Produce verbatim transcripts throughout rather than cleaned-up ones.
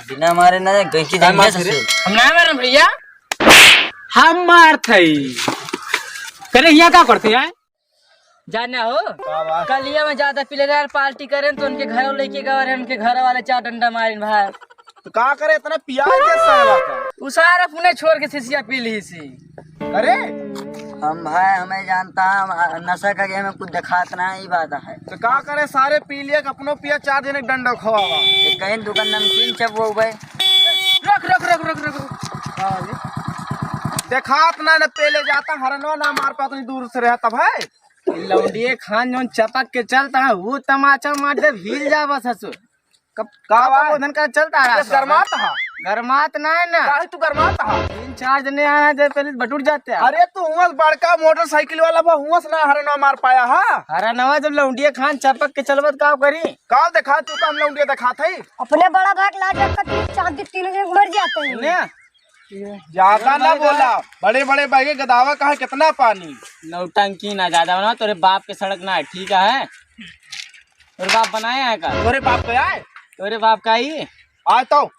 बिना मारे ना गैंची काहे मारत रे? ससुर। हम ना मारे भैया। हम मारत हई। करे हियाँ का करत हैं? जाना हो? का बा? कलिया में ज्यादा पी लेना यार, पार्टी करेन तो उनके घर लेके गए रहे, उनके घर वाले चार डंडा मारिन भाई। तो का करे, इतना पिया के साला का? उ सारा पुने छोड़ के सिसिया पी ली सी। अरे हम भाई, हमें जानता, हम नशा का गेम में कुछ दिखात ना, ई बात है। तो का करे, सारे पी लिया कि अपनो पिया, चार जने के डंडा खवावा। ये कहीं दुकान नमकीन चबो भाई। रख, रख, रख, रख, रख, रख। हाँ, ये। देखात ना, न पेले जाता, हरनो ना मार पाता, दूर से रहा तब है। लौंडिये खान जौन चपक के चलता है, वो तमाचा मार दे, हिल जा बस ससुर। कब, का कब बा? वो धन का चलता रहा बस सब। गरमात हा। गरमात ना है ना। काहे तू गरमात हा? तीन चार जने आए हैं, जब पहले बटुर जाते हैं। अरे तू हुआं से बड़का मोटरसाइकिल वाला बा, हुआं से ना हरनवा मार पाया हा? हरनवा जब लौंडिये खान चपक के चलबत का करी? का देखा तू, का हम लौंडिये देखात हई? अपने बड़ा भाई के लाज रखा, तीन चार दिन तीन जने मर जाते हैं। ने? ज्यादा ना बोला, बड़े बड़े बैगे गदावा का है, कितना पानी? नौटंकी ना ज्यादा बना, तोरे बाप के सड़क ना है, ठीक है? तोरे बाप बनाए हैं का? तोरे बाप का है? तोरे बाप का ही? आ तो।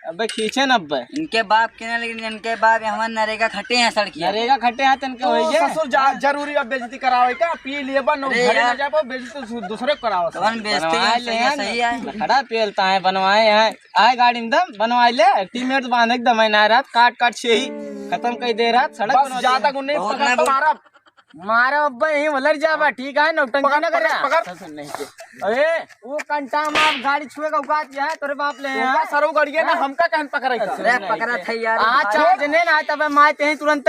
अबे खींचे न अबे। इनके बाप के ना, लेकिन इनके बाप यहाँ नरेगा खटे हैं सड़किया। नरेगा खटे हैं तो इनके ओ, वही है। ससुर जा, जरूरी अब बेइज्जती करावे का? पी लिए बा, नौ अरे घरे ना यार। जा पाओ, बेइज्जती दू-, दूसरे को करावा कौन ससुर। बेइज्जती बनवाए कर ले सही हैं। सही है। खड़ा पेलता है, बनवाए हैं। आए गाड़ी में दम, बनवाए ले। टीममेट बांध एकदम है ना रात, काट काट से ही खत्म कर दे रात, सड़क बस बनवा दे। ज्यादा गुण नहीं, बहुत पकड़ ना तो बोल। मारा। मारो अब्बा, यहीं उलर जाबा, ठीक है, नौटंकी पकड़, ना करा। पकड़, पकड़। ससुर नहीं के। अरे, वो कंटा में आप गाड़ी छुए का औकात क्या है, तोरे बाप ले हैं। सरऊ गड़िया ना, हाँ? हमका कहन पकड़े का? अरे, पकड़ा था यार, आ, भाई। चार जने ना, तब माए ते ही तुरंत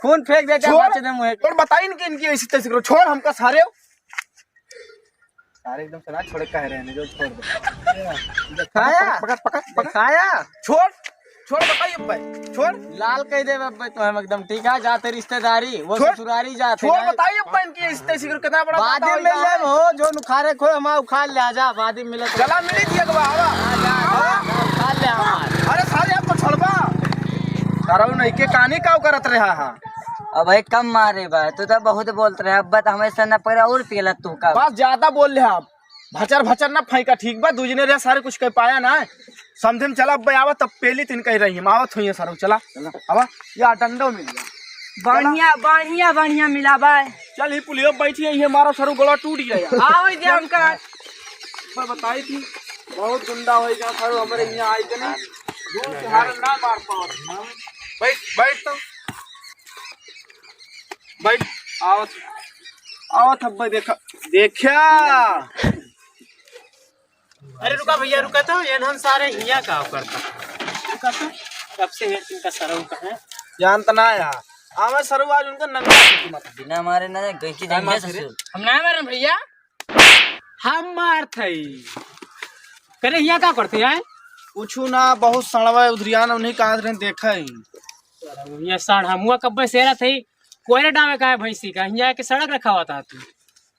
खून फेंक देते हैं, छोड़। बच्चे दे मुँह। और बताई इनकी, इनकी ऐसी तैसी करो, छोड़ हमका सारे। सारे एकदम से ना छोड़े, कह रहे हैं, जो छोड़ दे। दिखाया? पकड़, पकड़, पकड़, पकड़। दिखाया? छोड़, छोड़, बताइए भाई, छोड़। लाल कह दे भाई तो हम एकदम ठीक है, जाते रिश्तेदारी, वो छोड़, ससुरारी जाते छोड़, हैं। बताइए भाई इनकी रिश्ते से कितना बड़ा बाद में मिल लेब हो, जो नुखारे खोए हम उखाड़ ले, आजा, बाद में मिले तो। गला मिली थी एक बार, आवा। आजा, आजा, उखाड़ ले हमार। अरे सारे आप तो छोड़बा। तारा नहीं के कानी काव करत रहा है। अब भाई कम मारे बा, तू तो बहुत बोलत रहे, अब बत हमें से न पकड़ा और पियला तू का। बस ज्यादा बोल ले आप। भचर भचर ना फेंका, ठीक बा? दू जने रहे, सारे कुछ कह पाया ना। समझे में चला, अब आवा तब पेली तीन कह रही हम, आवत हुई है सारू, चला। चला। आवा, या डंडो मिल गया। बढ़िया, बढ़िया, बढ़िया मिला बा। चल, ही पुलियो बैठी है, ये मारो सारू गला टूट गया यार। आओ, ये हमका। मैं बताई थी, बहुत गुंडा हो गया सारू, हमारे यहाँ आई के नहीं। दूर से हारन ना मार पाओ। बैठ, बैठ तो। बैठ, आवत, आवत हब्बे देखा, देखा। अरे रुका भैया, रुका तो, ये हम सारे हिया का करता। रुका तो, कब से ये इनका सरऊ का है? जानत ना यार, आवे सरऊ आज उनका नंगा छुट्टी मत। बिना मारे ना गैंची काहे देंगे मारते रे? ससुर। हम ना मारे भैया। हम मारत हई। करे हिया का करते हैं? कुछु ना, बहुत सड़वा उधरियान उन्हीं का हाथ रहे देखा ही। ये साढ़ा मुआ कब्बे से रहा थई, कोयरे डावे का है भैंसी का, हिया के सड़क रखा हुआ था तू।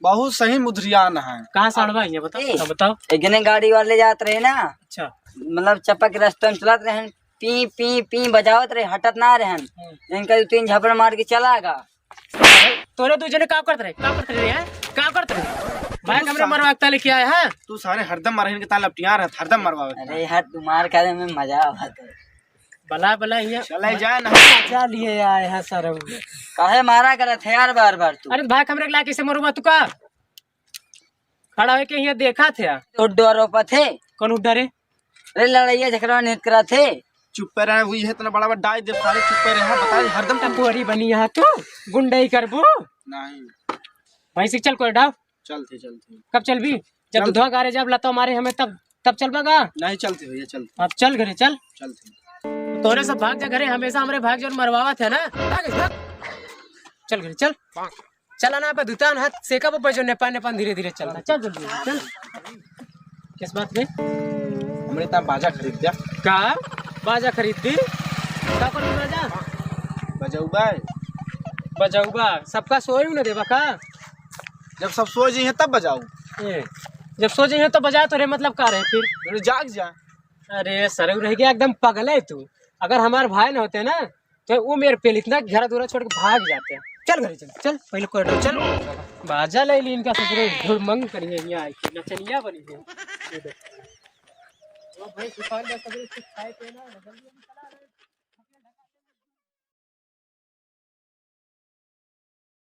बहुत सही मुद्रियान है। कहाँ साढ़वा है, ये बताओ, ए, बताओ, बताओ। एक जने गाड़ी वाले जात रहे ना, अच्छा। मतलब चपक के रास्ता में चलत रहे, पी, पी, पी बजावत रहे, हटत ना रहे। हम्म। इनका दो तीन झापड़ मार के चला गा। तोरे दू जने का करत रहे, का करत रहे, हैं? का करत रहे? भाई, तू हमरे सा- मरवा के ताले क्या है, हैं? तू सारे हरदम मरहिन के ताले लपटिया रहे, हरदम मरवावे के अरे ताले। यार, तुम्हार खाए में मजा आवत है। बला, बला, ये चले जाए ना। मजा लिए आए हैं सर। काहे मारा करत है यार बार बार तू? अरे भाई, हमरे लाके से मरुआ तू का? खड़ा होके हियाँ देखा थे। उड्डो आरोपा थे। कौन उड्डा रे? अरे लड़ाइया झगड़ा नहीं करा थे। चुप्पे रहे, हुई है इतना बड़ा बड़ा डाई दे सारे, चुप्पे रहे, बता दे, हरदम टपोरी बनी यहाँ तू, गुंडई करबू? नहीं। भाई से चल कोई डाव। चलते, चलते। कब चलबी? जब चल। दुधवा गारे जब लतो मारे हमें तब, तब चलबा का? नहीं चलते भैया, चलते। अब चल घरे चल। चलते। तोरे सब भाग जा घरे, हमेशा हमरे भाग जो मरवावा थे ना। भाग, भाग। चल घरे चल। चला ना, पे दुतान हाथ सेका पे जो नेपान, नेपान धीरे धीरे चलता। चल जल्दी, चल। किस बात पे? हमरे तान बाजा खरीद द्या। का? बाजा खरीद दी? का कर बाजा? बजौबा। बजौबा? सबका सोई न देबा का? जब सब सो जाइए तब बजाऊ। ए, जब सो जाइए तब बजाए तो रे मतलब का रहे फिर? अरे जाग जा। अरे सरऊ रह गया एकदम पगल है तू। अगर हमारे भाई न होते ना तो वो मेरे पेल इतना घर दूरा छोड़ के भाग जाते हैं। चल घरे चल, चल पहले कोर्ट चल। बाजा ले ली इनका ससुरे ढुरमंग करी है यहाँ आके, नचनिया बनी है। तो भाई, सुखान बस अभी कुछ खाए पिए ना, जल्दी हम चला रहे हैं।